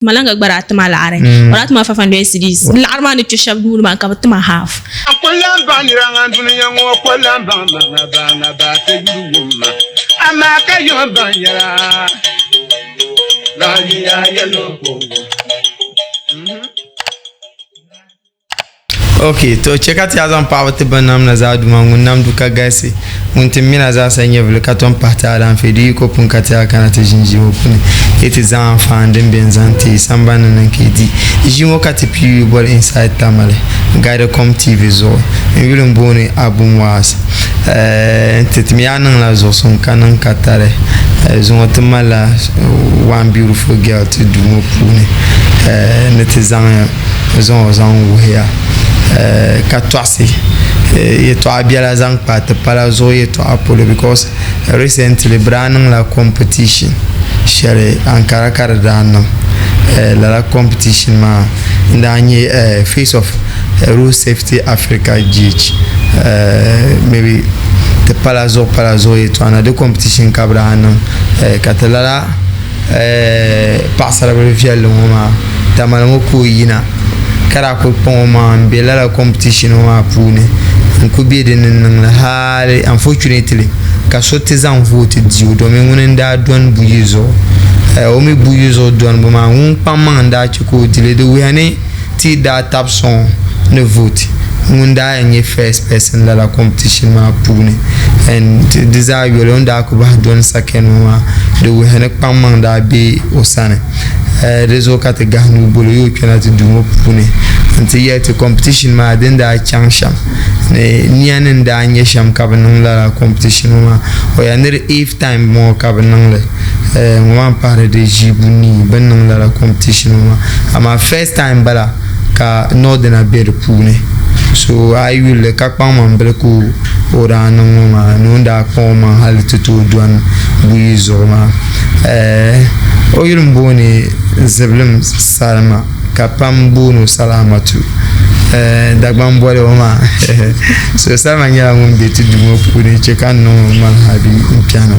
Malanga gba daa tima laɣiri. O daa tima 500 cedis. Laɣiri maa ni kpe shɛba nuu ni maa ka bɛ tima half. N ku lan baŋ nira ŋan dunia ŋɔ ku lan baŋ ma ŋa ba ŋa ba ti yuli wum ma, amaa ka yom baŋ yɛla. Lahiya yɛlo ka o wum. Ok, to chɛ ka ti a zaŋ paɣaba ti ba nam na zaa Duuma ŋun nam du ka galisi, ŋun ti mina zaa sa nyɛvili ka tom pahi ti alaanfee di yiko pun ka ti a kana ti ʒin ʒii ŋɔ puuni yi ti zaŋ anfaani din be n-zaŋ ti sambani ni niŋ ka yi di ʒii ŋɔ ka ti pii yuli boli Inside Tamale Guidacom TV zuɣu. N yuli m-booni Abu Muaz. Ti ti mi a niŋla zuɣusuŋ ka niŋ ka tali. Zuŋɔ ti malila one beautiful girl ti duu ŋɔ puuni ni ti zaŋ zaŋ o zaŋ wuhiya ka tɔɣisi yɛltɔɣa biɛla zaŋ kpa ti pala zuɣu yɛltɔɣa polo because recently bɛ daa niŋla competition shɛli Ankara ka di daa niŋ lala competition maa n daa nyɛ face of road safety Africa GH maybe ti pala zuɣu pala zuɣu yɛltɔɣa na di competition ka bɛ daa niŋ ka ti lala paɣasaribili viɛlli ŋɔ maa Tamale ŋɔ ka o yina ka daa kuli kpaŋ o maŋa n bɛ lala competition ŋɔ maa puuni n ku bɛ dinni n niŋli hali unfortunately ka so ti zaŋ vote di o domi ŋuni n daa doni buyi zuɣu o mi buyi zuɣu donibu maa ŋun kpaŋ maŋa n daa chɛ ka o dili di wuhiya ni ti daa tabi sɔŋ ni vote ŋun daa yɛn nyɛ first person lala competition maa puuni and di zaa yoli o ni daa ku bahi doni second ŋɔ maa di wuhiya ni kpaŋmaŋ daa be o sani di zuɣu ka ti gahi nuu boli o yi o kpɛna ti duu ŋɔ puuni nti yɛli ti competition maa din daa chaŋ shɛm ni nia ni daa nyɛ shɛm ka bɛ niŋ lala competition ŋɔ maa o yɛli ni di eighth time ŋɔ ka bɛ niŋ li ŋɔ maa m-pahiri di ʒii bunii bɛ ni niŋ lala competition ŋɔ maa amaa first time bala ka Northerner be di puuni so a yi yuli li ka kpaŋmaŋ bili ka o daa niŋ ŋɔ maa ni o ni daa kpaŋ o maŋ hali ti tooi dɔni buyi zuɣu maa o yuli m-booni Zibilim Salima ka pam booni o Salamatu Dagbaŋ boli o maa so Salima nyɛla ŋun be ti duu ŋɔ puuni che ka n niŋ o marhabi m-piɛni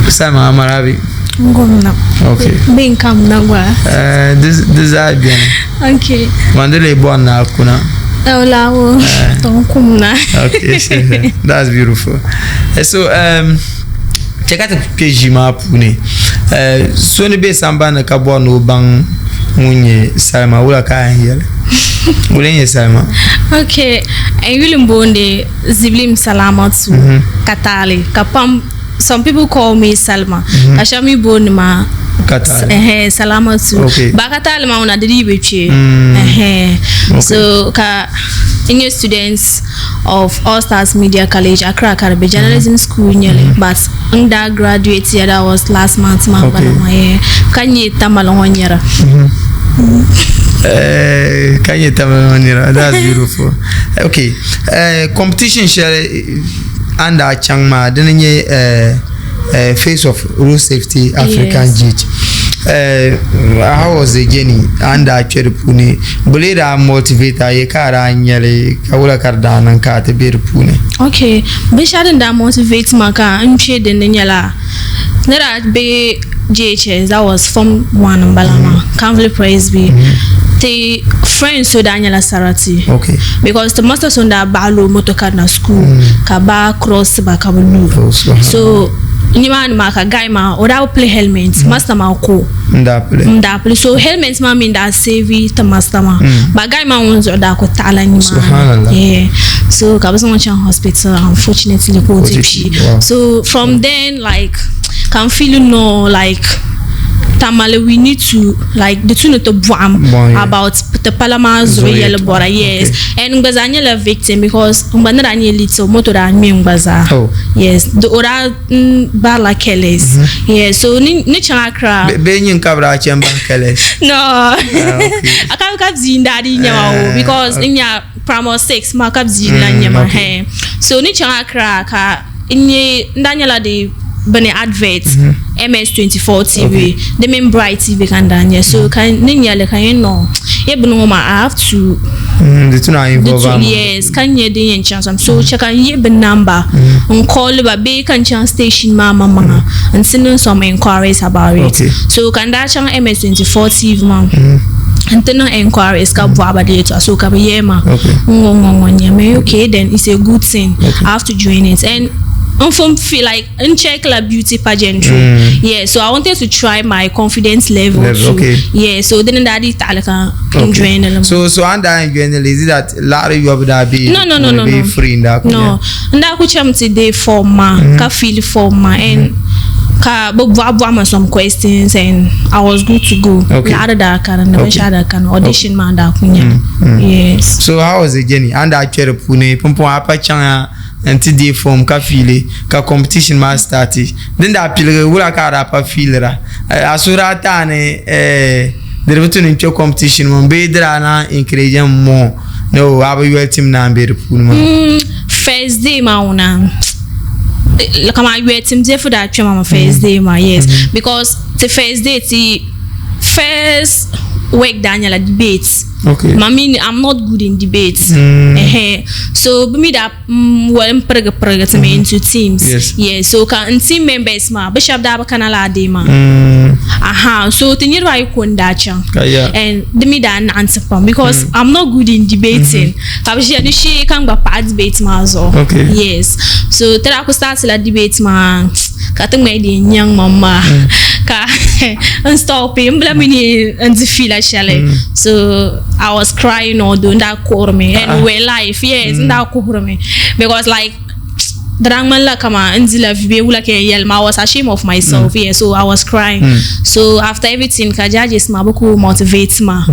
Salima a marhabi Ngomna. Okay. Bin kam na gba. Eh, di zaa beni. Okay. Man di lee bɔri ni a kuna. Olawo. Eh. Ton kumna. Okay, that's beautiful. So, chɛ ka ti kpe ʒii maa puuni. So ni be sambani ni ka bɔri ni o baŋ ŋun nyɛ Salima, wula ka a yɛn yɛli? Wula n-nyɛ Salima? Okay, n yuli m-booni Ziblim Salamatu Kataali ka pam some people call me Salma mm -hmm. ka shɛba mi booni ma Kataali Salamatu okay. ba Kataali maa ŋuna di dii bi kpe okay. So ka n nyɛ students of All Stars Media College Accra ka di be journalism mm -hmm. school nyɛli mm -hmm. but n daa graduate yeah, that was last month maa okay. maa yeah. Ka nyɛ Tamale ŋɔ nira mm -hmm. Ka nyɛ Tamale ŋɔ nira, that's beautiful. Okay, competition shɛli a ni daa chaŋ maa dini nyɛ face of road safety African GH. How was the journey a ni daa kpɛ di puuni bɛ lee daa motivate a ye ka a daa nyɛli ka wula ka di daa niŋ ka a ti be di puuni? Okay, binshɛɣu din daa motivate ma ka n kpɛ din ni nyɛla ni daa be JHS that was form 1 n bala maa Canville Presby ti friend so daa nyɛla sarati okay. Because ti master so daa baɣali o moto karina school ka ba cross ba ka bi lu. Oh, so nimaani maa ka guy maa o daa bi pili helmet, master maa ko n daa pili n daa pili, so helmet maa mi daa save ti master maa but guy maa ŋun zuɣu daa ku taɣila nimaani, yeah. So ka bi zaŋ o chaŋ hospital, unfortunately ka o ti kpi. So from then, like, ka n feel no, like, Tamale we need to, like, di tu ni ti bɔhim about ti pala maa zuɣu yɛli bɔra, yes. And n gba zaa nyɛla victim because n gba ni daa nyɛ little, moto daa ŋmɛ n gba zaa, yes. O daa barila careless, yes. So ni chaŋ Accra bee nyin ka bi daa chɛ n bahi careless? No, ka bia n daa dii nyɛ ma o because n nya primary six maa ka bia n lahi nyɛ ma. So ni chaŋ Accra ka n nyɛ n daa nyɛla di bini advert MS24 TV di mini Bright TV ka n daa nyɛ. So ka ni nyɛli ka n yɛn no ye bini ŋɔ maa, I have to Di tuna involve am. Yes, ka nyɛ din yɛn chaŋ shɛm. So chɛ ka n yihi bɛ number n call ba bee ka n chaŋ station maa maŋmaŋa n ti niŋ some inquiries about it. So ka n daa chaŋ MS24 TV maa n ti niŋ inquiries ka bɔhi ba di yɛltɔɣa so ka bɛ yɛli ma n ŋɔ ŋɔ ŋɔ n-nyɛ mi okay then it's a good thing I have to join it and n fun feel like n check la beauty pageantry yeah so I wanted to try my confidence level, Level, too okay. yeah so dini daa dii taɣili ka n join li maa. So so an daa join li is it that laɣiri yɔbu daa be No, no, no, no, be no. free n daa ku No, n daa ku chami ti deei form maa ka fill form maa and ka bi bɔhi bɔhi ma some questions and I was good to go. Okay. Laɣiri daa ka dinni, Okay. binshɛɣu daa kani, audition maa daa ku nyɛli. Yes. So how was the journey? An daa kpɛ di puuni pumpɔŋɔ a pa chaŋ ya n-ti deei form ka fiili ka competition maa starti. Din daa piligi wula ka a daa pa fiilira? A suhu daa taai ni di di bi tu ni n kpɛ competition ŋɔ bee di daa naan encourage m more ni o a bi yoli tim naan be di puuni maa? First day maa ŋuna kaman yoli tim diɛfu daa kpɛma mi first day maa yes because ti first day ti first work daa nyɛla debate. Okay. Ma mi I'm not good in debate. So bɛ mi daa wali n pirigi pirigi ti mi into teams. Yes. Yeah, so ka n team members maa bɛ shɛba daa bi kana laa day maa. Aha, so ti niriba ayi ko n daa chaŋ. Ka ya. And di mi daa naɣim ti pam because I'm not good in debating. Ka bɛ ʒiya ni shee ka n gba paɣi debate maa zuɣu. Okay. Yes. So ti daa ku start la debate maa ka ti ŋmai di nyaŋ ma maa ka n stop n bila mi ni n di fiila shɛli. So I was crying although n daa kuhirimi and we were live yes n daa kuhirimi because like di daa ŋmanila kaman n dila vi bee wula ka yɛn yɛli ma I was ashamed of myself yeah so I was crying so after everything ka judges maa bɛ ku motivate ma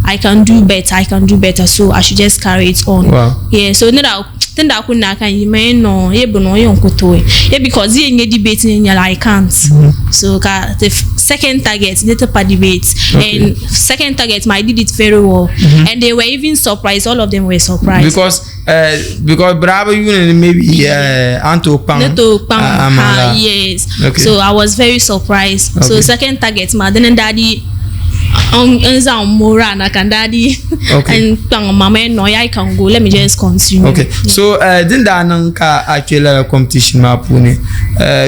I can do better I can do better so I should just carry it on Wow. yeah so ni daa tin daa ku naai ka n yi ma yɛn noo ye bini o yɛn ku tooi ye because di yɛn nyɛ debate ni nyɛla I can't so ka the second target ni ti pa debate and second target ma I did it very well and they were even surprised all of them were surprised because because bɛ daa bi yuuni ni maybe a ni tooi kpaŋ ni tooi kpaŋ a maŋ ha la yes Okay. so I was very surprised so Okay. second target maa dini n daa di n zaŋ moral na ka n daa di Okay. n kpaŋ ma ma no I can go let me just continue. Okay so din daa niŋ ka a kpe lala competition maa puuni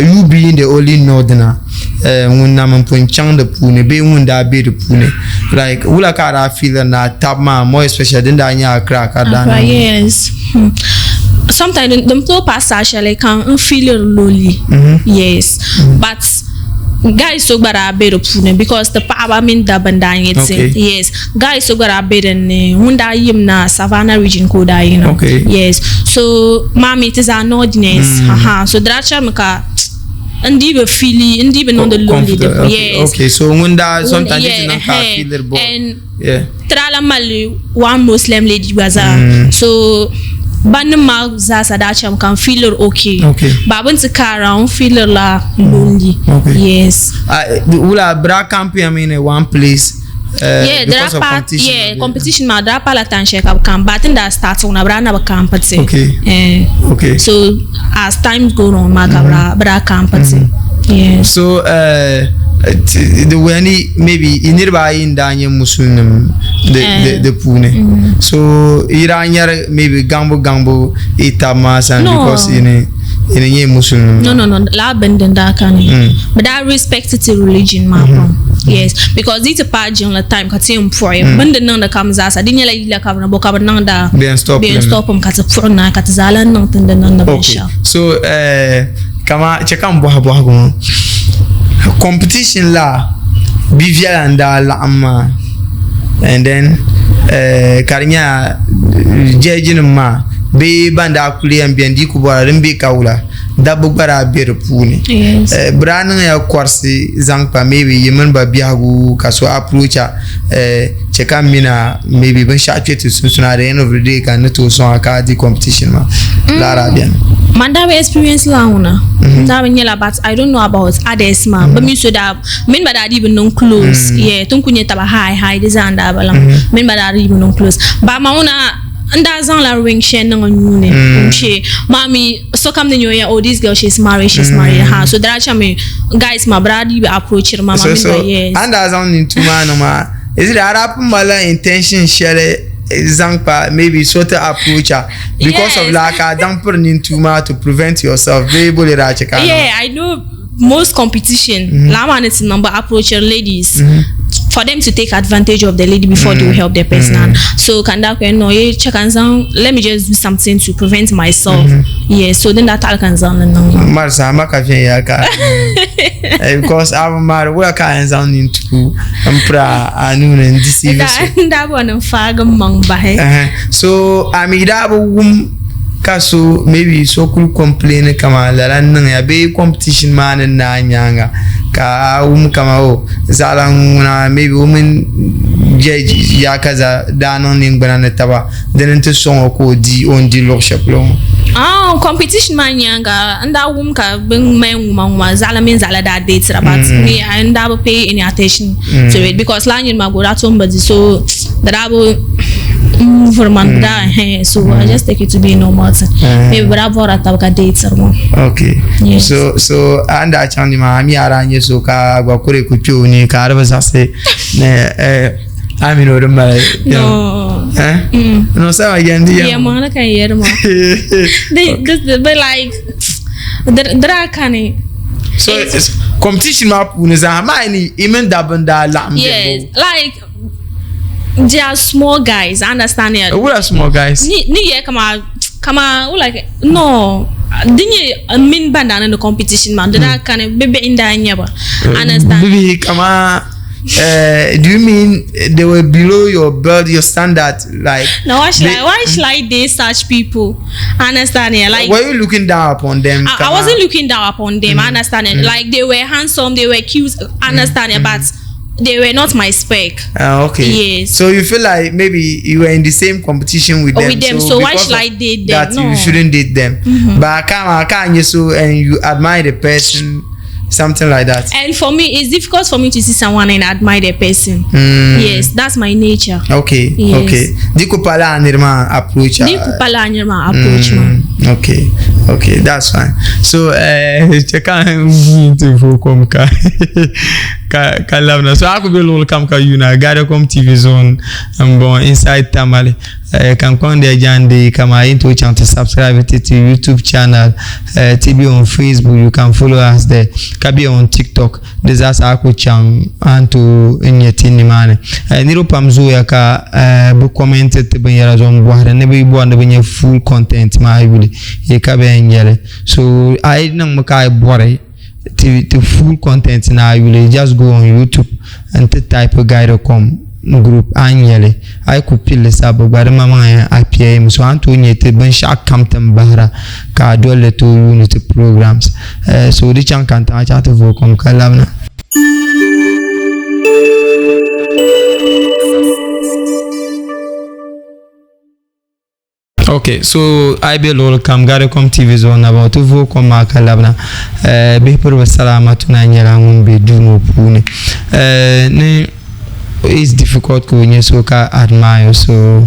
you being the only northerner ŋun na min pun chaŋ di puuni bee ŋun daa be di puuni like wula ka a daa feel ni a tab maa more especially din daa nyɛ Accra ka daa Accra niŋ yes sometimes din tooi paai saha shɛli ka n feel lonely yes but guys so gba daa be di puuni because ti paɣaba mini dabba n daa nyɛ ti Okay. yes guys so gba daa be din ni ŋun daa yim na Savannah region ka o daa yina Okay. yes so maa mi ti zaa northerners aha so di daa chami ka n dii bi feeli n dii bi niŋdi lonely di Comfortable. Okay. yes Okay. So ŋun daa Ŋun- sometimes yeah, ti niŋ ka a eh, feel it bored. and Yeah. ti daa lahi mali one Muslim lady gba zaa so ban nim maa zaasa daa chami ka n feel it okay Okay. ba bin ti kaara n feel it la lonely Okay. yes Wula bra camp ya in one place yeah because daa of pa competition. yeah competition maa daa pala tan shɛli ka bi camp but tin daa start ŋuna bi daa na bi camp ti Okay. eh Okay. so as time go on maa ka bi daa camp ti yes So the wani maybe niriba ayi n daa nyɛ musulnim di Eh. di di puuni. So yi daa nyɛri maybe gaŋbu gaŋbu i tab maa sani No. because ini ini nyɛ musulnim. No, no, no. La bin din daa kani. But that respect to religion maa pam. Yes, because di ti paai jiŋli time ka ti yɛn puɣi. Bin di niŋdi kam zaasa di nyɛla yila ka bi ni bo ka bi niŋda. Bɛ yɛn stop Bɛ yɛn limi. stop ka ti puɣi naai ka ti zaa lan niŋ tin di niŋdi Okay. binshɛɣu. So kama chɛ ka n bɔhi bɔhigu ŋɔ competition la bi viɛla n daa laɣim maa and then ka di nyɛla judge nim maa bee ban daa kuli yɛn beni di ku bɔra din be ka wula dabba gba daa be di puuni. Yes. Bɛ daa niŋya kɔrisi zaŋ kpa maybe yi mini ba biɛhigu ka so approach a chɛ ka m mina maybe binshɛɣu kpe ti sunsuuni at the end of the day ka n ni tooi sɔŋ a ka a di competition maa lala daa beni. Man daa bi experience la ŋuna n daa bi nyɛla but I don't know about others maa bɛ mi so daa mini ba daa dii bi niŋ close yeah tin ku nyɛ taba hi hi di zaa n daa bala mini ba daa dii bi niŋ close but ma ŋuna n daa zaŋla ring shɛli niŋ n nuu ni n kpe maa mi sokam ni nyɛ o ya oh this girl she's married she's married ha so daa chami guys maa bɛ daa dii bi approach ma ma So mini so ba yes an daa zaŋ nintu maa niŋ maa is it a daa pun malila intention shɛli zaŋ kpa maybe so ti approach a because of Yes. la ka a daŋ piri nintuu maa to prevent yourself bee bole daa chɛ ka a niŋ? Yeah, I know most competition. Mm-hmm. Man is number approach your ladies. For them to take advantage of the lady before they will help the person. And so can that no you check and sound, let me just do something to prevent myself. Yeah, so then that all can sound no. Marisa a ma ka viɛnyɛla ka because a bi maari wula ka a yɛn zaŋ nintuu n piri a nuuni n deceive so That one fag mang bahe. So a mi daa bi wum ka so maybe so kuli complain kama lala n niŋya bee competition maa ni naai nyaanga ka a wum kama o zaɣila ŋuna maybe o mini judge ya kaza daa niŋ ningbuna ni taba dini n ti sɔŋ o ka o di o ni di luɣu shɛli polo ŋɔ. Oh, competition maa nyaanga n daa wum ka bin mali ŋuma ŋuma zaɣila mini zaɣila daa deetira but me I n daa bi pay any attention to it because laa nyini maa gba o daa tom bi di so di daa bi vuri ma daa so I just take it to be a normal thing. Maybe bi daa bɔrila taba ka deetiri maa. Okay. Yes. So a ni daa chaŋ ni maa a mi a daa nyɛ so ka a gba kuri ku kpe o ni ka a di bi zaɣisi ni a mini o di mali. No. Eh? No, sama yɛn di Yeah, yɛn. man, ka yɛri maa. They like daa kani. So it's competition maa puuni zaa maa ni i mini dabba n daa laɣim Yes, bɛ like they are small guys. I understand it. Who are small guys? Ni ye kama kama who like no dinye min banda na the competition man. Da kan bebe inda nyaba. Understand? Bibi kama do you mean they were below your belt, your standard? Like No, why should I date such people? Understand? Yeah, like were you looking down upon them? I wasn't looking down upon them. Understand? It? Like they were handsome, they were cute. Understand? It? But they were not my spec. Okay. Yes. So you feel like maybe you were in the same competition with them. With them, so why because should of I date them? That No. you shouldn't date them. But I can't so and you admire the person, something like that. And for me, it's difficult for me to see someone and admire the person. Yes, that's my nature. Okay. Yes. Okay. Dikupala anirma approach. Di kupala anyirma approach ma. Okay. Okay, that's fine. So cheka into fokom ka ka labna. So aku be lol kam ka yuna Gardacom TV zone and bon inside Tamale. Kan konde jande kama into channel to subscribe to YouTube channel, TV on Facebook, you can follow us there. Kabi on TikTok. This aku chang anto nyeti ni mane. Niro pamzu ya ka bu comment te ben yara zon bohre ne bi bo ne bi full content ma yuli e ka be nyele. So I nang makai bore to full content na yuli just go on YouTube and to type Gardacom group anyele ay ku pili sabu gbari mama ya APM so anto nyete ben sha kamtan bahra ka dole to unit programs so di chan kan ta cha to vokom kalamna. Okay, so I be lol kam Gardacom TV zone about to vokom ma kalabna be pur salamatu na nyela ngun be dumo pune ni it's difficult to so ka admire, so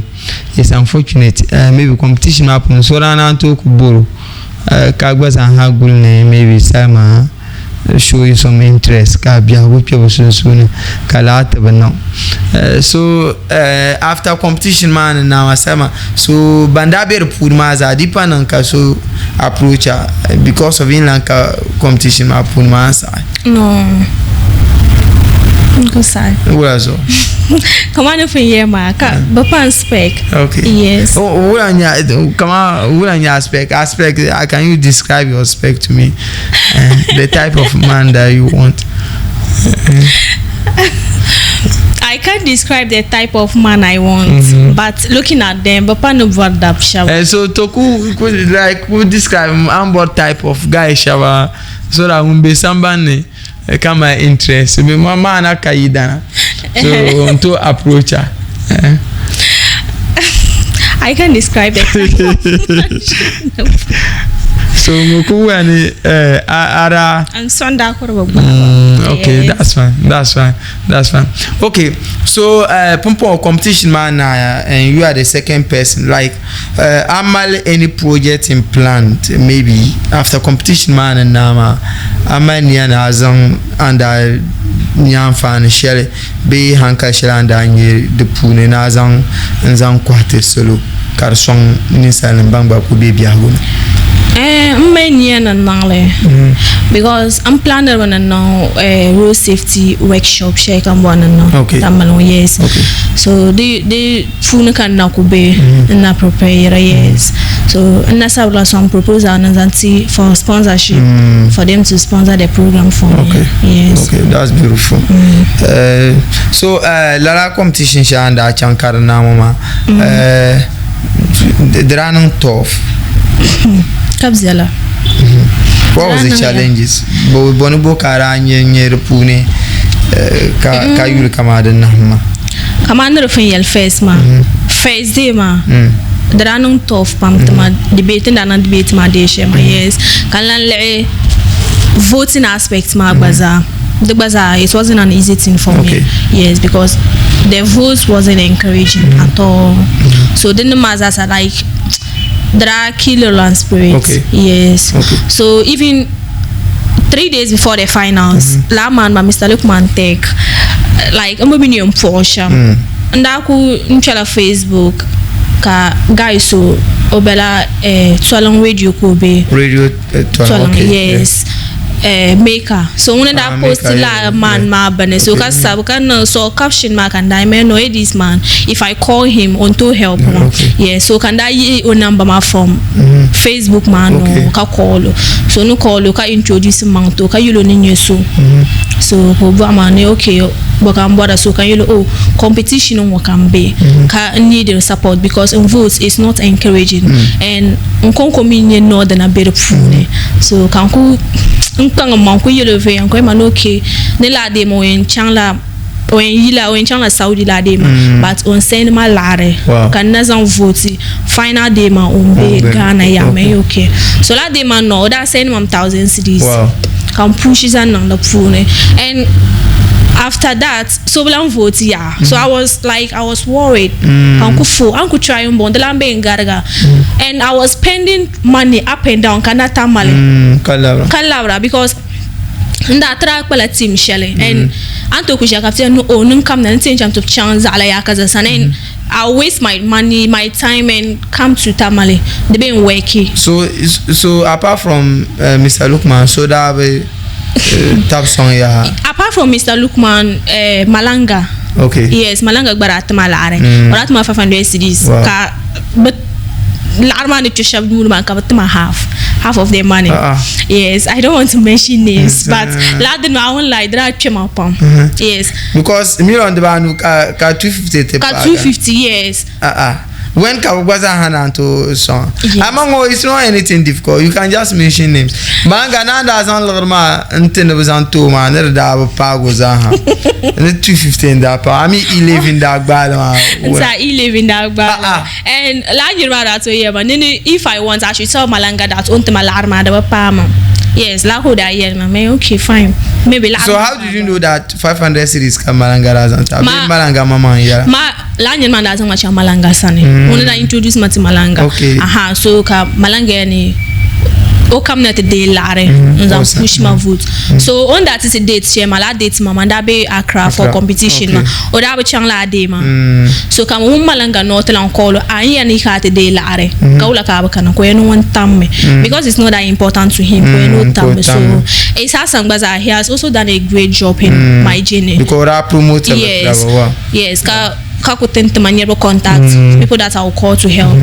it's unfortunate. Maybe competition happen so na to kuboro ka gbaza ha gulne maybe sama show you some interest ka bia go pia so so ne ka la ta no. So after competition man now sama so banda be pur ma za dipa nan ka so approach because of inland ka competition ma pur ma sa no. Wala so. Kama no fin ma ka bapan spec. Okay. Yes. Oh, wala nya spec. Aspect. Can you describe your spec to me? The type of man that you want. I can't describe the type of man I want, but looking at them, bapan no bwada shawa. So toku like could describe ambo type of guy shawa so that umbe sambane kama interest be mama na kaidana so to approach her. I can describe it. So mukuwa ni ara and sonda koroba. Okay, yes. That's fine. Okay, so pumpo competition man and you are the second person like amal any project in planned maybe after competition man and nama amani and azan under nya anfaani shɛli bee hankali shɛli a ni daa nya di puuni ni a zaŋ n-zaŋ kɔhi ti salo ka di sɔŋ ninsalinima ban gba kuli be biɛhigu ni? M mali nia ni n niŋ li because n planiri mi ni n niŋ road safety workshop shɛli ka m bɔri ni n niŋ Tamale ŋɔ yes so di puuni ka n na kuli be n na prepare yes so n na sabirila some proposal ni zaŋ ti for sponsorship for them to sponsor the program for me okay. Yes. Okay, that's beautiful. So lala competition shɛli a ni daa chaŋ ka di naai ŋɔ maa di daa niŋ tough? Ka biɛla. What was the challenges? Bo ni bo ka a daa nyɛ di puuni ka yuli kamani di nahim maa? Kamani ni di pun yɛli first maa, first day maa di daa niŋ tough pam ti ma debate n daa niŋ debate maa deei shɛli maa yes ka n lan lihi voting aspect maa gba zaa di gba zaa it wasn't an easy thing for me yes because the vote wasn't encouraging at all so din maa zaa sa like di daa kill lan spirit yes so even 3 days before the finals laa man maa Mr. Lukman Tech like n bi mi ni yɛn puɣi shɛm n daa ku n kpɛla Facebook ka guy so o bela Toliŋ radio ka o be. Radio Toliŋ, okay. Yes. Maker so ŋuni daa post la man maa bini so ka sabi ka niŋ so caption maa ka n daa no this man if I call him on to help ma yeah so ka n daa yihi o number maa from Facebook maa no ka call o so ni call o ka introduce maŋ to ka yɛl o ni nyɛ so so ka o bɔhi ma ni okay bɔ ka n bɔra so ka n yɛl o oh competition ŋɔ ka n be ka n need support because n vote is not encouraging and n konko mi nyɛ northern be di puuni so ka n ku n kpaŋ n maŋ ku yɛl o viɛnyɛla ka o ma ni okay ni laa dee ma o yɛn chaŋla o yɛn yila o yɛn chaŋla Saudi laa dee maa but o ni send ma laɣiri ka n na zaŋ vote final day maa o ni be Ghana ya ma n okay so laa dee maa no o daa send ma thousand cedis ka n push zaŋ niŋ di puuni and after that so bi lan vote yaha so I was like I was worried ka n ku fo an ku try n bɔŋɔ di lan be n gariga and I was spending money up and down ka na Tamale ka labira because n daa try kpala team shɛli and an tooi ku ʒiya ka bi ti yɛli ni oh niŋ kamina ni ti yɛn chaŋ ti chaŋ zaɣila yaakaza sani and I waste my money, my time and come to Tamale di bɛ n worki. So apart from Mr. Lukman so daa bi tabi sɔŋ yaha? Apart from Mr. Lukman, Malanga. Okay. Yes, Malanga gba daa tima laɣiri. O daa tima 500 cedis. Wow. Ka bi laɣiri maa ni kpe shɛba nuuni maa ka bi tima half of their money. Yes, I don't want to mention names, but laa dini maa I won't lie, di daa kpe ma pam. Yes. Because million dibaanu ka 250 ti Ka 250, yes. When ka bi gba zaa ha naan tooi sɔŋ. Amaa ŋɔ it's not anything difficult, you can just mention names. Malanga naan daa zaŋ liɣiri maa n-ti ni bi zaŋ ti o maa ni di daa bi paagi o zaa ha. Ni 250 n-daa paagi, I mean 11 daa gbaai li maa. N-ti a 11 daa gbaai li. And lala niriba maa daa tooi yɛli ma ni ni if I want I should tell Malanga that o ni ti ma laɣiri maa di bi paai ma. Yes, lala ka o daa yɛli ma. Me okay fine. Maybe laɣiri So how did you know that 500 cedis ka Malanga daa zaŋ ti a? Bee Malanga maŋmaŋ yɛla? Ma lala niriba maa daa zaŋ ma chaŋ Malanga sani. Ŋuni daa introduce ma ti Malanga. Aha, so ka Malanga yɛli ni o kamina ti deei laɣiri n-zaŋ push ma vote. So o ni daa ti ti date shɛli maa, lala date maa man daa be Accra for competition maa. O daa bi chaŋ lala day maa. So ka ŋun Malanga noo ti lan call o, a n yɛli ni ka a ti deei laɣiri ka wula ka a bi kana? Ka o yɛli ni ŋun tammi because it's not that important to him ka o yɛli ni o tammi. So Isa Hassan gba zaa, he has also done a great job in my journey. Because o daa promote Yes, yes, ka ku tin tima niriba contact, people that I will call to help,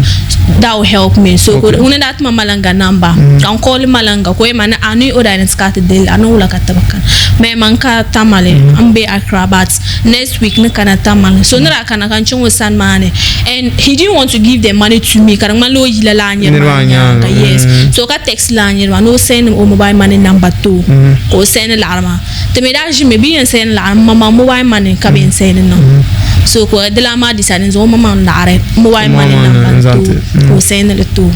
that will help me. So ŋuni daa tima Malanga number, ka n call Malanga ka o yɛli ma ni a ni o daa yɛn ti ka ti deei a ni wula ka ti bi kana. Mɛ man ka Tamale, n be Accra but next week ni kana Tamale. So ni daa kana ka n chaŋ o sani maa ni and he didn't want to give the money to me ka di ŋmanila o yila lala niriba maa nyaanga. Yes. So ka text lala niriba ni o send o mobile money number to o ka o send laɣiri maa. Ti mi daa ʒimi bɛ yɛn send laɣiri m maŋ mobile money ka bɛ yɛn send niŋ. So ka di lan maa decide n zaŋ o maŋmaŋ laɣiri mobile money number to o ka o send li to o.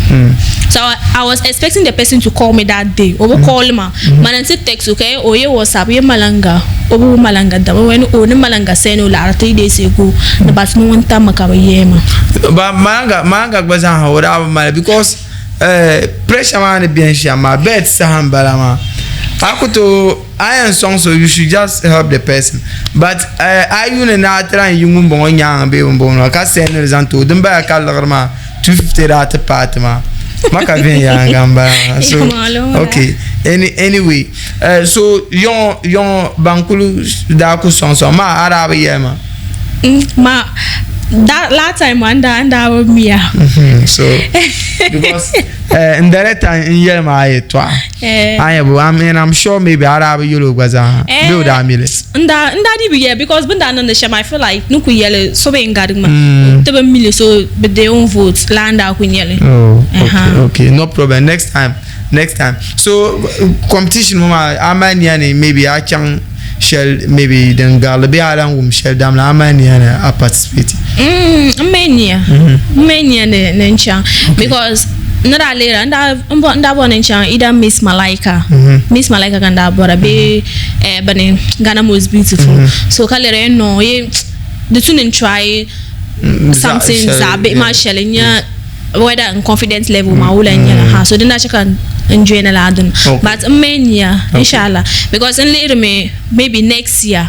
So I was expecting the person to call me that day. O bi call ma. Mana n-ti text o ka o ye WhatsApp ye Malanga o bi Malanga dama o ni o ni Malanga send o laɣiri 3 days ago ni but ni ŋun tammi ka bi yɛi ma. Ba Malanga Malanga gba zaa ha o daa bi mali because pressure maa ni beni shɛm maa bet saha n bala maa. A ku tooi a yɛn sɔŋ so you should just help the person but a yi yuuni ni a try n yi ŋun bɔŋɔ nyaanga bee bin bɔŋɔ maa ka send li zaŋ ti o din bala ka liɣiri maa 250 daa ti paai ti maa ma ka viɛnyɛliŋga n bala maa so okay any anyway so yɔŋɔ yɔŋɔ ban kuli daa ku sɔŋ sɔŋ maa a daa bi yɛli ma. Ma that last time n daa n daa bi miya. So because n director n yɛli ma a yɛltɔɣa a yɛ bo and I'm sure maybe a daa bi yɛli o gba zaa bee o daa mi li. N daa n daa dii bi yɛli because bin daa niŋdi shɛm I feel like ni ku yɛli so bee n garigi ma ti bi mi li so bi they won't vote laa n daa ku nyɛli. Oh okay okay no problem next time next time so competition ŋɔ maa a mali niya ni maybe a chaŋ shɛli maybe din garili bee a lahi wum shɛli damla a mali niya ni a participate. Mm, n mali niya n mali niya ni ni n chaŋ because ni daa lihira n daa n bɔ n daa bɔri ni n chaŋ either Miss Malaika Miss Malaika ka n daa bɔra bee eh, bini Ghana Most Beautiful so ka lihira n no ye di tu ni n try something zaɣ bihi maa shɛli n nya whether n confidence level maa wula n nyɛla ha so din daa chɛ ka n join laa dini but n mali niya inshallah because n lihiri mi maybe next year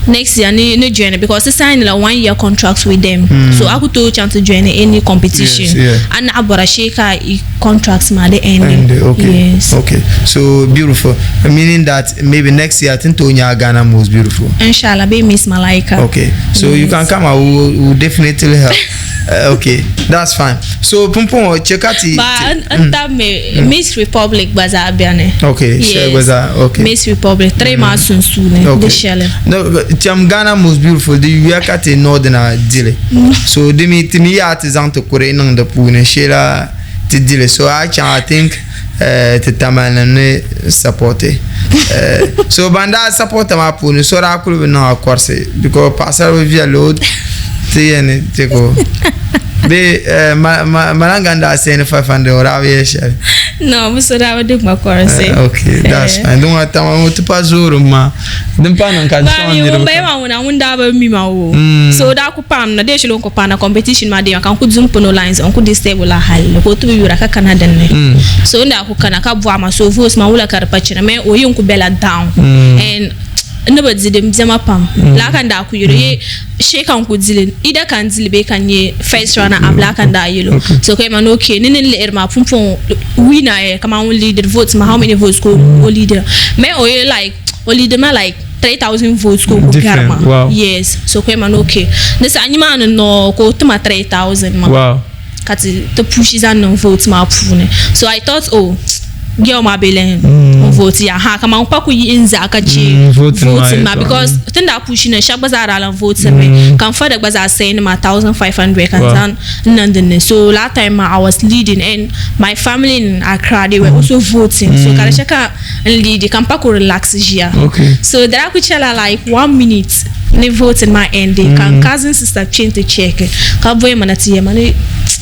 next year ni ni join because ti sign la one year contract with them so a ku tooi chaŋ ti join any competition a naɣ bɔra shee ka i contract maa di end. Okay. Yes. Okay. So beautiful. Meaning that maybe next year, I think Tonya Ghana most beautiful. Inshallah, be Miss Malaika. Okay. So yes. You can come and we'll definitely help. Okay, that's fine. So pumpun check out the Ba n ta me Miss Republic gba zaa beni. Okay, yes. Gba zaa okay. Miss Republic three maa sunsuuni di shɛli. No, cham Ghana most beautiful di yuya ka ti northern dili. So di mi ti mi yaa ti zaŋ ti kuri niŋ di puuni sheela ti dili. So a chaŋ I think ti tamali nim ni support. So ban daa support maa puuni so daa kuli bi niŋ a kɔrisi because paɣasara bi viɛlli o ti yɛn ti ko bee malanga n daa send 500 o daa bi yɛ shɛli. No, bi so daa bi di ma kɔrisi. Okay, that's fine. Din ŋɔ tama ŋɔ ti pa zoori ma din pa niŋ ka sɔŋ niriba. Ŋun bala maa ŋuna ŋun daa bi mi ma o. So o daa ku paam na dee shɛli o ni ku paana competition maa deema ka n ku du m-pini o lines n ku disturb o la hali ka o ti bi yura ka kana din ni. So n daa ku kana ka bɔhi ma so votes maa wula ka di pa chana mɛ o yi n ku bela down and n ni bi di di n bema pam laa ka n daa ku yɛli o ye shee ka n ku dili either ka n dili bee ka n nyɛ first runner up laa ka n daa yɛli o so ka yɛli ma ni okay ni ni lihiri maa pumpɔŋɔ winner yɛ kaman ŋun leadiri votes maa how many votes ka o leadira mɛ o yɛ like o leadiri ma like 3000 votes ka o ku gari ma yes so ka yɛli ma ni okay di saha nimaani nɔɔ ka o ti ma 3000 maa Wow. Ka ti ti pushi zaŋ niŋ vote maa puuni so I thought oh girl maa bɛ lan n vote ya ha kaman kpa ku yihi n zaɣa ka che voting maa because tin daa pushi niŋ shɛba gba zaa daa lan vote mi ka n father gba zaa send ma 1500 ka n zaŋ n niŋ din ni so that time maa I was leading and my family in Accra they were also voting so ka di chɛ ka n lead ka n pa ku relax ʒiya so di daa ku chɛla like one minute ni voting maa end ka n cousin sister kpe n ti check ka bɔhi ma na ti yɛli ma ni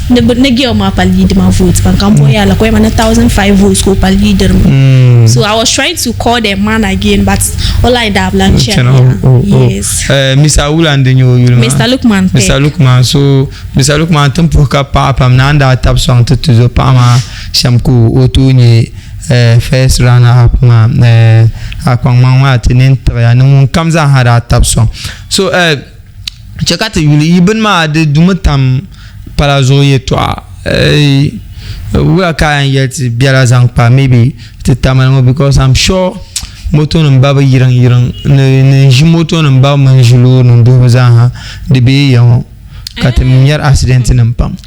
ni girl maa pa lead ma vote pam ka n bɔhi yɛli ka o yɛli ma ni 1005 votes ka o pa leadiri ma so I was trying to call the man again but o line daa bi lan chani ya yes. Mr. Wula n-di nyɛ o yuli maa? Mr. Lukman Peck. Mr. Lukman so Mr. Lukman ti ni puhi ka paɣa pam ni a ni daa tabi sɔŋ ti tuzo paɣa maa shɛm ka o tooi nyɛ First runner up maa a kpaŋmaŋ maa ti nini tiɣiya ni ŋun kam zaa ha daa tabi sɔŋ. So chɛ ka ti yuli yi bini maa di dumi tam pala zuɣu yɛltɔɣa wula ka a yɛn yɛli ti biɛla zaŋ kpa maybe ti tamali ŋɔ because I'm sure moto nim ba bi yiriŋ yiriŋ ni ʒi moto nim ba mini ʒi loori nim duhibu zaa ha di bee ya ŋɔ. Ka ti nyari accident nim pam.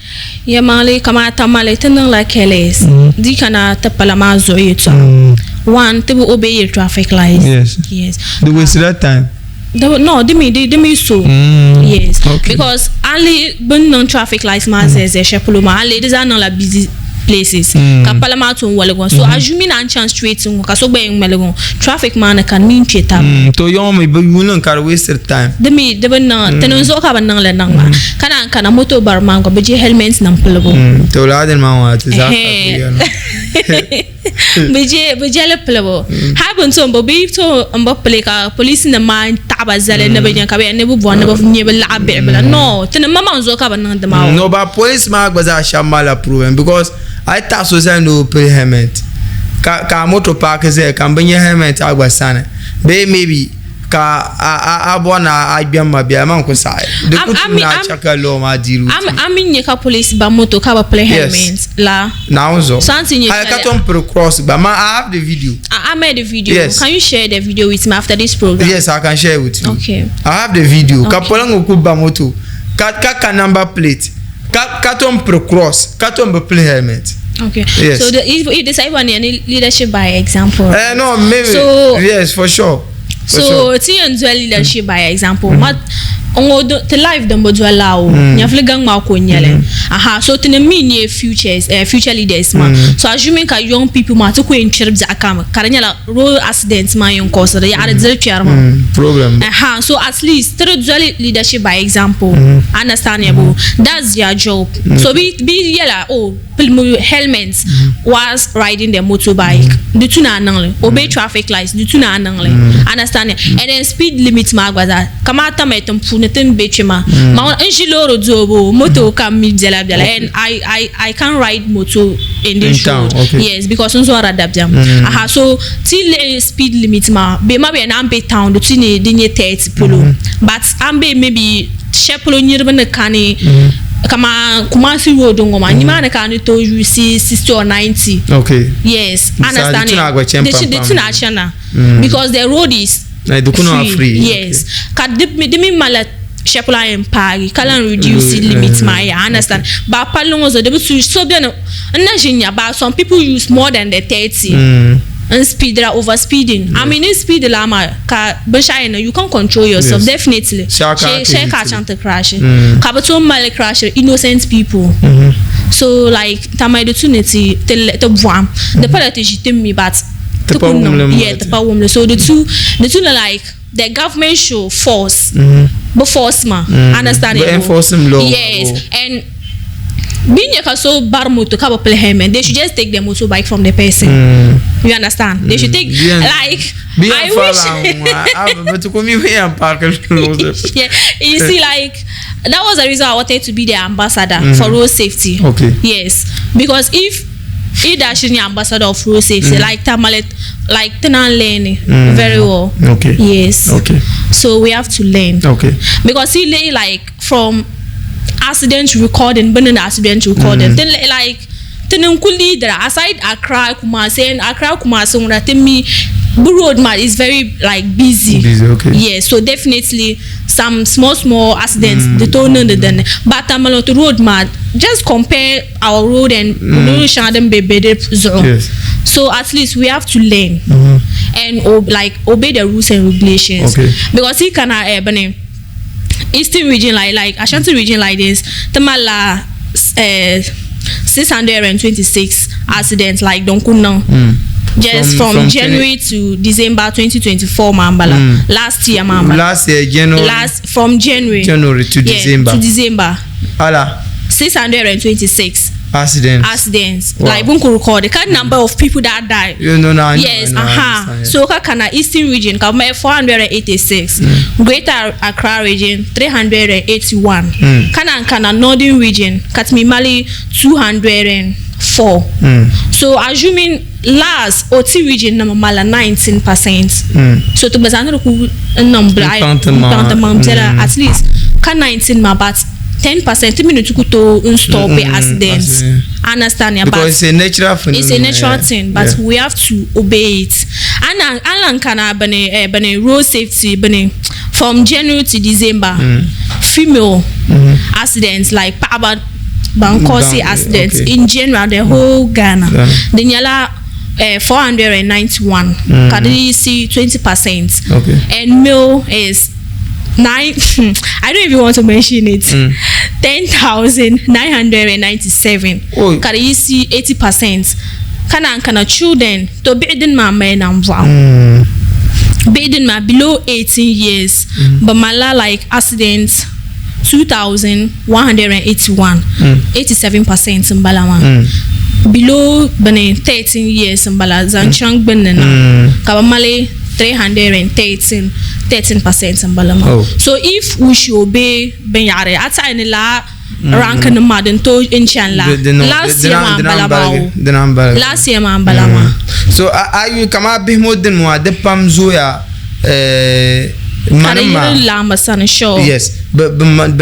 Yɛlimaŋli kamani Tamale ti niŋla careless di kana ti pala maa zuɣu yɛltɔɣa. One, ti bi obey yiri traffic lights. Yes. Yes. Di waste that time. No, di mi di mi so. Yes. Okay. Because a lihi bini niŋ traffic lights maa zaya zaya shɛli polo maa, a lihi di zaa niŋla busy places. Ka pala maa tom woligi ŋɔ. So assuming a ni chaŋ straight ŋɔ ka so gba yɛn ŋmaligi ŋɔ, traffic maa ni kani mi n-kpe taba. To yɔŋɔ mi bi yuuni n ka di waste time. Di mi di bi niŋ, ti niŋ zuɣu ka bi niŋ li niŋ maa. Ka naan kana moto bari maa gba bi je helmet nim pilibu. To lala dini maa ŋɔ ti zaa ka ku yɛli maa. Bi je bi je li pilibu. Hali bi ni tom bi bi tom n bi pili ka polisi nim maa taɣi ba zali ni bi nya ka bi yɛli ni bi bɔri ni bi nyɛ bi laɣa bihi bila. No, ti ni maŋmaŋ zuɣu ka bi niŋdi maa o. No, but police maa gba zaa shɛba malila problem because a yi taɣi so zali ni o pili helmet. Ka ka a moto paaki zaya ka n bi nya helmet a gba sani bee maybe ka a a a bɔri ni a gbɛm ma bee amaa n ku saɣi di ku tum ni a chɛ ka law maa deal with you. A mi nya ka police ba moto ka bi pili helmet la. Naawuni zuɣu. So a ni ti nya shɛli. Hali ka tom piri cross gba ma I have the video. I made the video. Yes. Can you share the video with me after this program? Yes, I can share it with you. Okay. I have the video. Ka polingi ku ba moto ka ka ka number plate ka ka tom piri cross ka tom bi pili helmet. Okay. Yes. So the, if, if this one leadership by example. No, maybe. So yes, for sure. For so ti yɛn doli leadership by example. Ma ŋɔ ti life din bi doli la o nyɛvili gaŋ maa ko n nyɛli aha so ti ni mi nyɛ futures future leaders maa so assuming ka young people maa ti ku yɛn kpiri biɛɣu kam ka di nyɛla road accident maa yɛn cause di yaɣari diri kpɛri maa problem aha so at least ti di doli leadership by example understand ya bo that's their job so bi bi yɛla oh pilimi helmet whilst riding the motorbike di tu ni a niŋli obey traffic lights di tu ni a niŋli understand and then speed limit maa gba zaa kamani tamale tiŋ puuni ti ni be kpe maa ma n ʒi loori doobu moto kam mi biɛla biɛla and I I I can't ride moto in this road yes because n zɔrila dabiɛm aha so ti lihi speed limit maa bee ma bɛ ni a ni be town di tu ni di nyɛ 30 polo but a ni be maybe shɛli polo niriba ni kani kaman Kumasi road ŋɔ maa nimaani ka a ni tooi yuusi 60 or 90. Okay. Yes, understand. Di tuna a chana because the road is free. free. Yes. Ka di mi mali shɛli polo a yɛn paagi ka lan reduce limit maa ya understand. Ba palli ŋɔ zuɣu di bi tu so beni n na ʒi nya ba some people use more than the 30. N speedira over speeding. I mean n speed la maa ka binshɛɣu yɛn niŋ you can't control yourself definitely shɛli ka a chaŋ ti crash ka bi tooi mali crash innocent people so like tamale di tu ni ti ti bɔhim di pala ti ʒi ti mi but ti ku niŋ yeah ti pa wumli so di tu di tu ni like the government should force bi force ma understand yes and Bɛ nya ka so bari moto ka bi pili helmet, they should just take the motorbike from the person. You understand? They should take like I wish. Yeah, you see, like that was the reason I wanted to be the ambassador for road safety. Okay. Yes, because if either she's the ambassador of road safety, like Tamale, like Tenan learn very well. Okay. Yes. Okay. So we have to learn. Okay. Because he like from accident recording bini ni accident recording mm. Ti like ti ni ku leader aside Accra Kumasi and Accra Kumasi ŋuna ti mi bi road ma is very like busy. Busy, okay. Yeah, so definitely some small small accidents di tooi niŋdi dinni but Tamale ti road ma just compare our road and loori shɛŋa din be be di zuɣu. Yes. So at least we have to learn and like obey the rules and regulations. Okay. Because he kana eh, bini Eastern region like like Ashanti region like this ti malila 626 accidents like don ku niŋ just from, from January to December 2024 maa n-bala last year maa n-bala last year January last from January January to yeah, December to December ala 626 accidents accidents Wow. like bun ku record ka number of people that die you know na yes I know, I aha understand, yeah. so ka kana eastern region ka ma 486 greater accra region 381 kana kana northern region katimi mali 204 so assuming last oti region na mala 19 percent so to gba zaa ku n N kpaŋ ti maŋa. maŋ biɛla at least ka 19 ma but 10 percent ti minute ku to n stop accidents accident. Understand ya because but it's a natural phenomenon it's a natural yeah. thing but yeah. we have to obey it ana alan kana bane eh, bane road safety bane from January to December female accidents like paɣaba ban cause accidents okay. in general the whole Ghana Ghana. di nyɛla 491 ka di si 20 percent Okay. and male is nine I don't even want to mention it 10,997 Oh. ka di si 80 percent kana kana children to bihi din maa mali nambɔɣu bihi din maa below 18 years bi malila like accidents 2181 87 percent n bala maa below bini 13 years n bala zaŋ chaŋ gbunni na ka bi mali 313 13 percent n bala maa Oh. so if we should obey binyahari a taɣi ni laa rank nim maa din tooi n chani la Di- di niŋ- last di year naan- maa di n bala naan maa baligi, o di naan baligi. last year maa n bala maa. So a yi kama bihi ŋɔ dini maa di pam zooya ka di yiri laamba sani sure. Yes, bi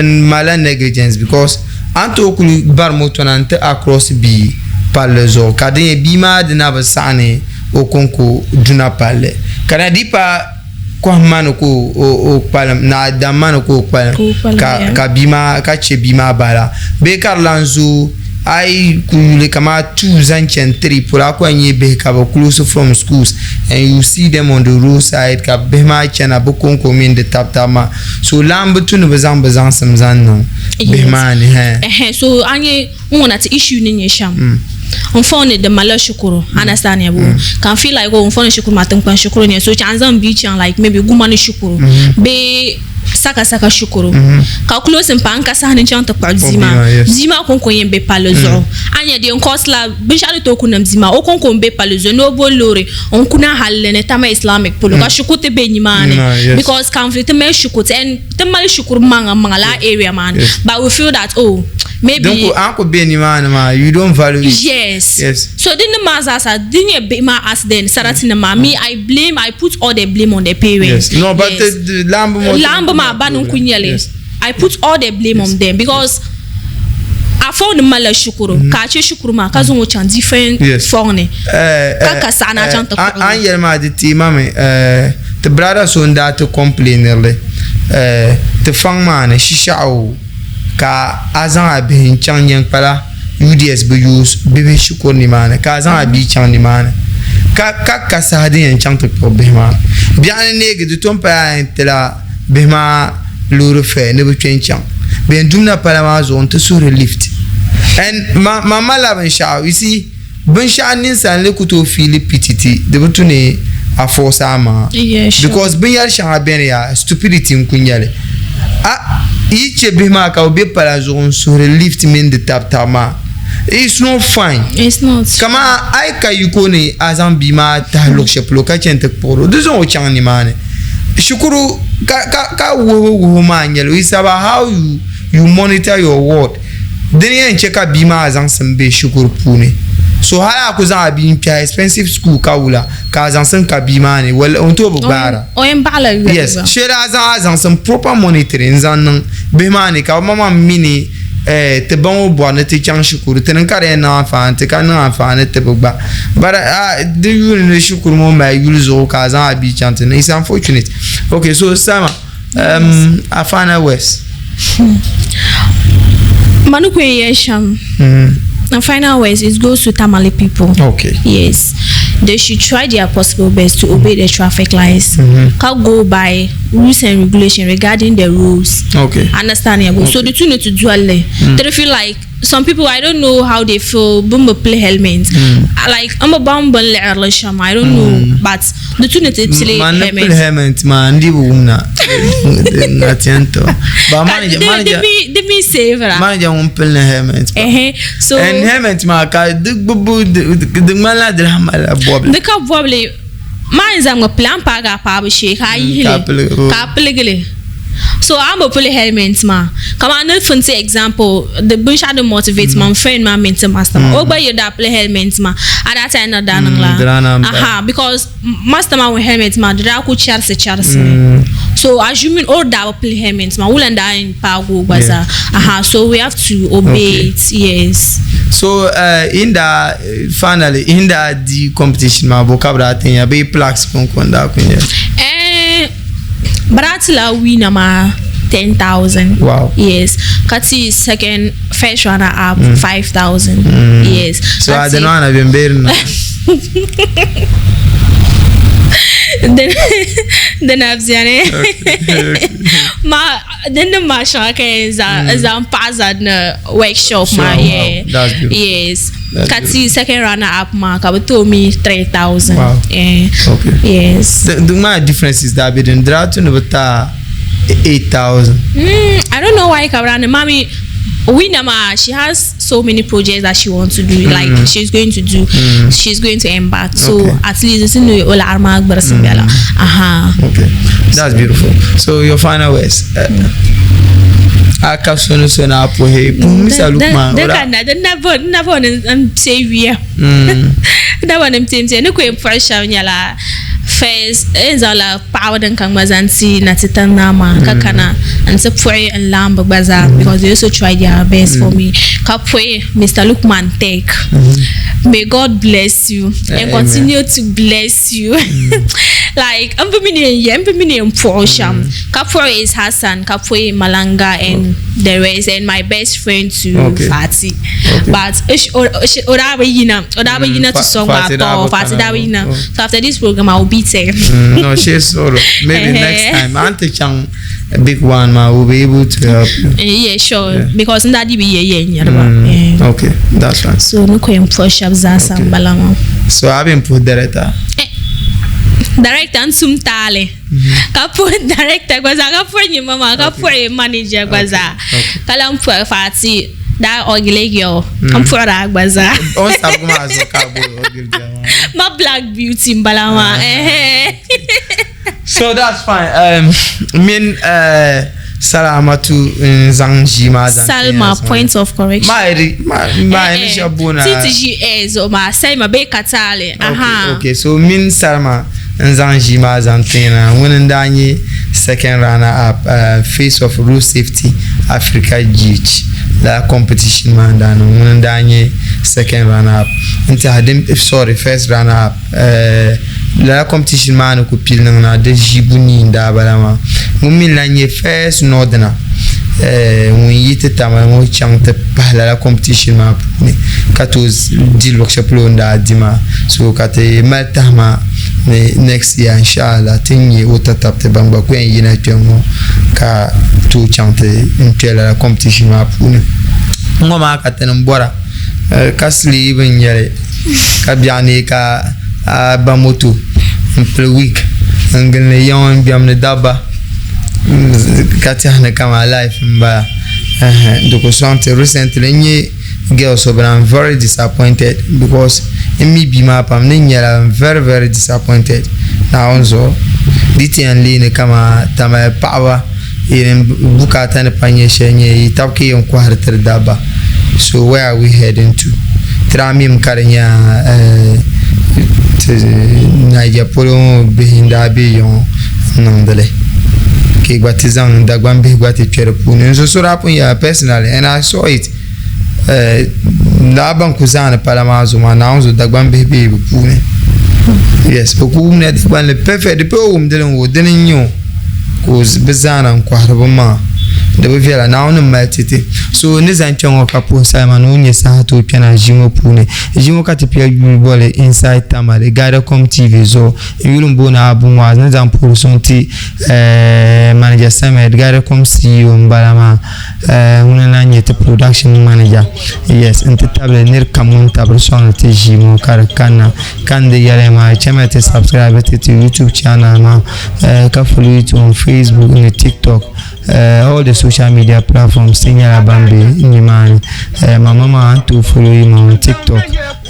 malila negligence because a ni tooi kuli bari moto na n-ti a cross bia palli zuɣu ka di nyɛ bia maa di na bi saɣi ni o konko duna palli ka na di pa kɔhimma ni ka o kpalim naa damma ni ka o kpalim ka bia maa ka chɛ bia maa bahi bee ka di lan zooi a yi ku yuli kamani 2 zaŋ chani 3 polo a ku yɛn nya bihi ka bɛ close from schools and you see them on the road side ka bihi maa chana bɛ konko mini di tabi taba maa so lan bi tu ni bɛ zaŋ bɛ zaŋsim zaŋ niŋ bihi maa ni hɛn. So a nya n ŋuna ti issue ni nyɛ shɛm n phone ni di malila shikuru understand ya bo ka n feel like oh n phone ni shikuru maa tiŋkpaŋ shikuru n nyɛ so chaŋ n zaŋ bia chaŋ like maybe guma ni shikuru bee saka saka shikuru ka close n paai n ka saha ni n chaŋ ti kpuɣi bia maa bia maa konko yɛn be palli zuɣu a nya di yɛn cause la binshɛɣu ni tooi ku niŋ bia maa o konko n be palli zuɣu ni o bo loori n kuna halli ni Tama Islamic polo ka shikuru ti be nimaani because kanvili ti mali shikuru and ti mali shikuru maŋa maŋa lala area maa ni but we feel that oh maybe Din ku a ku be nimaani maa you don't value it. Yes. Yes. So din nim maa zaa sa di nyɛ bihi maa accident sarati nim maa me I blame I put all the blame on the parents. Yes. No but yes. the laamba maa laamba maa ba ni n ku nyɛli. Yes. I put all the blame yes. on them because a fɔŋ ni malila shikuru ka a chɛ shikuru maa ka zaŋ o chaŋ different fɔŋ ni ka ka saɣa ni a chaŋ ti kpuɣi o. An yɛli maa di teei ma mi ti brother so n daa ti complainirili ti faŋ maa ni shishaɣu ka a zaŋ a bihi n chaŋ nyankpala UDS bi yooi bibihi shikuru nimaani ka a zaŋ a bia chaŋ nimaani ka ka saha din yɛn chaŋ ti kpuɣi bihi maa biɛɣuni neegi di tom paya a yɛn tila bihi maa loori faya ni bi kpe n-chaŋ bɛ yɛn dumna pala maa zuɣu nti suhiri lift and ma ma malila binshɛɣu you see binshɛɣu ninsal ni ku tooi fiili pity ti di bi tu ni a force a maŋa because binyɛri shɛŋa beni yaa stupidity n-ku nyɛli a yi che bihi maa ka bɛ be pala zuɣu n-suhiri lift mini di tabi tabi maa it's not fine It's not. Kaman a yi ka yiko ni a zaŋ bia maa tahi luɣ shɛli polo ka chani ti kpuɣiri o di zaŋ o chaŋ nimaani shikuru ka ka ka wuhibu wuhibu maa n-nyɛli it's about how you you monitor your ward dini yɛn che ka bia maa zaŋsim be shikuru puuni so hali a ku zaŋ a bia n-kpɛhi expensive school ka wula ka a zaŋsim ka bia maa ni o ni tooi bi gbaara O yɛn baɣila yoli yes shee daa zaŋ a zaŋsim proper monitoring n-zaŋ niŋ bihi maa ni ka bɛ maŋmaŋ mi ni Eh, ti ba ŋɔ bɔri ni ti chaŋ shikuru, ti ni ka di yɛn niŋ anfaani ti ka niŋ anfaani ti bi gba. But ah, di yuuni ni shikuru ŋɔ mali yuli zuɣu ka a zaŋ a bia chaŋ ti niŋ. It's unfortunate. Okay, so Sama, a final words. Mani ku yɛn yɛli shɛm, my final words, it goes to Tamale people. Okay. Yes. They should try their possible best to obey the traffic lights. Ka go by rules and regulation regarding the rules. Okay. Understand yeah, okay. So the two need to do mm. They feel like some people I don't know how they feel bumba play helmet. Like I'm a bumba I don't know but the two need to play helmet. Man play helmet man ndi wumna. Na tiento. Ba manager manager di mi save ra. Manager won play helmet. Eh so and helmet ma ka di gbubu di ŋmanila di lahi malila bɔbili. Di ka bɔbili maa n zaŋ mi pili a ni paagi a paabu shee ka a yihi li ka a piligi li so a ni bi pili helmet maa kamani ni fin ti example di binshɛɣu din motivate ma n friend maa mini ti master maa o gba yi daa pili helmet maa a daa ti ni daa niŋ la aha because master maa ŋun helmet maa di daa ku chɛrisi chɛrisi mi so assuming o daa bi pili helmet maa wula n daa yɛn paagi o gba zaa aha so we have to obey it yes. So in daa finally in daa di competition maa bo ka bi daa tin ya bee plaques konko n daa ku nyɛ? Eh, bi daa ti la winner maa 10,000. Wow. Yes. Ka ti second first runner up 5,000. Yes. So Ka a ti dini maa na bɛ n bee di na? Din din na biɛni. Ma din nim maa shɛŋa ka yɛn zaŋ paɣa zani ni workshop maa Sure, wow. yeah. That's beautiful. Yes. That's Ka ti second runner up maa ka bi ti o mi 3000. Wow. Yeah. Okay. Yes. Di maa differences daa be din daa tu ni bi ta 8000. I don't know why Kabra Mami winner ma she has so many projects that she wants to do like she's going to do she's going to embark so Okay. at least it's in the ola arma mm. Aha. Okay. That's beautiful. So your final words. Aka sonu sonu apohe. Mr. Lukman. Then Ora. can then never never say we. Dama nim tiɛmtiɛ ni ku yɛn puɣi shɛba nyɛla first n zaŋla paɣaba din ka ŋma zaŋ ti na ti tiŋ naa maa ka kana n ti puɣi n laamba gba zaa because they also tried their best for me ka puɣi Mr. Lukman Tech. May God bless you and continue to bless you. Like n bi mi ni yɛn yɛ n bi mi ni yɛn puɣi o shɛm ka puɣi is Hassan ka puɣi Malanga and the rest and my best friend to Fati. But o daa bi yina o daa bi yina to song at all. Fati daa bi yina. So after this program I will beat her. No, she's solo. Maybe next time. Auntie Chang, big one ma will be able to help you. Yeah, sure. Yeah. Because ndadi bi ye ye nyarba. Okay, that's fine. So no ko yɛn puɣi shɛba zaa sa n bala maa. So I've been put director. Director n tum taali. Ka puhi director gba zaa ka puhi nyima maa ka puhi manager gba zaa ka lan puhi Fati that ugly girl n puhiri a gba zaa. O sabigi maa zuɣu ka a boli ugly girl maa. Ma black beauty n bala maa. So that's fine. Min Salamatu n zaŋ ʒii maa zaŋ Salma point of correction. Ma ma ni shɛba booni a. Ti ti ʒi air zuɣu maa Salma bee ka taali. Okay, okay. So min Salma n zaŋ ʒii maa zaŋ ti na ŋuni n daa nyɛ second runner up face of road safety Africa GH la competition maa n daa niŋ ŋuni n daa nyɛ second runner up n tiɛha din sorry first runner up lala competition maa ni ku pili niŋ na di ʒii bunii n daa bala maa ŋun mi lahi nyɛ first northerner ŋun yi ti Tamale ŋɔ chaŋ ti pahi lala competition maa puuni ka tooi di luɣ shɛli polo o ni daa di maa so ka ti mali tahima ni next year inshallah ti ni nyɛ o tatabti ban gba ku yɛn yina kpɛŋ ŋɔ ka tooi chaŋ ti kpɛ lala competition maa puuni ŋɔ maa ka ti ni bɔra ka sleeve n nyɛli ka biɛɣu neei ka a ba moto n pili wiik n gilindi yiŋa n gbɛmdi dabba ka tɛhi ni kamani life n bala di ku sɔŋ ti recently n nyɛ girl so but I'm very disappointed because n mi bia maa pam ni nyɛla I'm very very disappointed Naawuni zuɣu di ti yɛn leeni kamani Tamale paɣaba yɛn bukaata ni pa nyɛ shɛli nyɛ yi tabi ka yɛn kɔhiri tiri dabba so where are we heading to tiri a mimi ka di nyɛla ti Naija polo ŋɔ bihi n daa be ya ŋɔ n niŋdi li ka yi gba ti zaŋ Dagbaŋ bihi gba ti kpe di puuni n so daa pun yɛla personally and I saw it lala ban ku zaani pala maa zuɣu maa Naawuni zuɣu Dagbaŋ bihi be bɛ puuni yes bɛ ku wumdila Dagbanli perfect di pay o wumdili n-o dini n-nyɛ o ka bɛ zaana n-kɔhiri bɛ maŋa di bi viɛla Naawuni m-mali ti ti so ni zaŋ kpe ŋɔ ka puhi Salima ni o nya saha tooi kpɛna ʒii ŋɔ puuni ʒii ŋɔ ka ti pili yuli boli Inside Tamale Guidacom TV zuɣu n yuli m-booni Abu Muaz ni zaŋ puhiri suŋ ti Manager Samed Guidacom CEO m-bala maa Ŋuna n-lahi nyɛ ti production manager. Yes, n ti tabili niri kam ŋun tabiri sɔŋdi ti ʒii ŋɔ ka di kanna. Ka n di yɛliya maa, chamiya ti subscribe ti ti YouTube channel maa ka follow it on Facebook ni TikTok. All the social media platforms ti nyɛla ban be nimaani. Mama maa a ni tooi follow yi ma on TikTok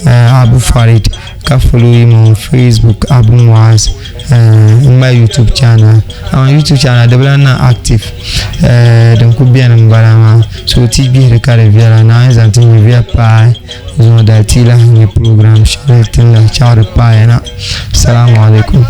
Abu Farid. Ka follow him on Facebook Abu Muaz n mali YouTube channel amaa YouTube channel di bi lahi niŋ active din ku beni n bala maa so ti gbihiri ka di viɛla naawuni zaŋ ti nyɛvuya paai zuŋɔ dali ti lahi nyɛ program shɛli ti ni lahi chaɣiri paaya na Assalamu alaikum.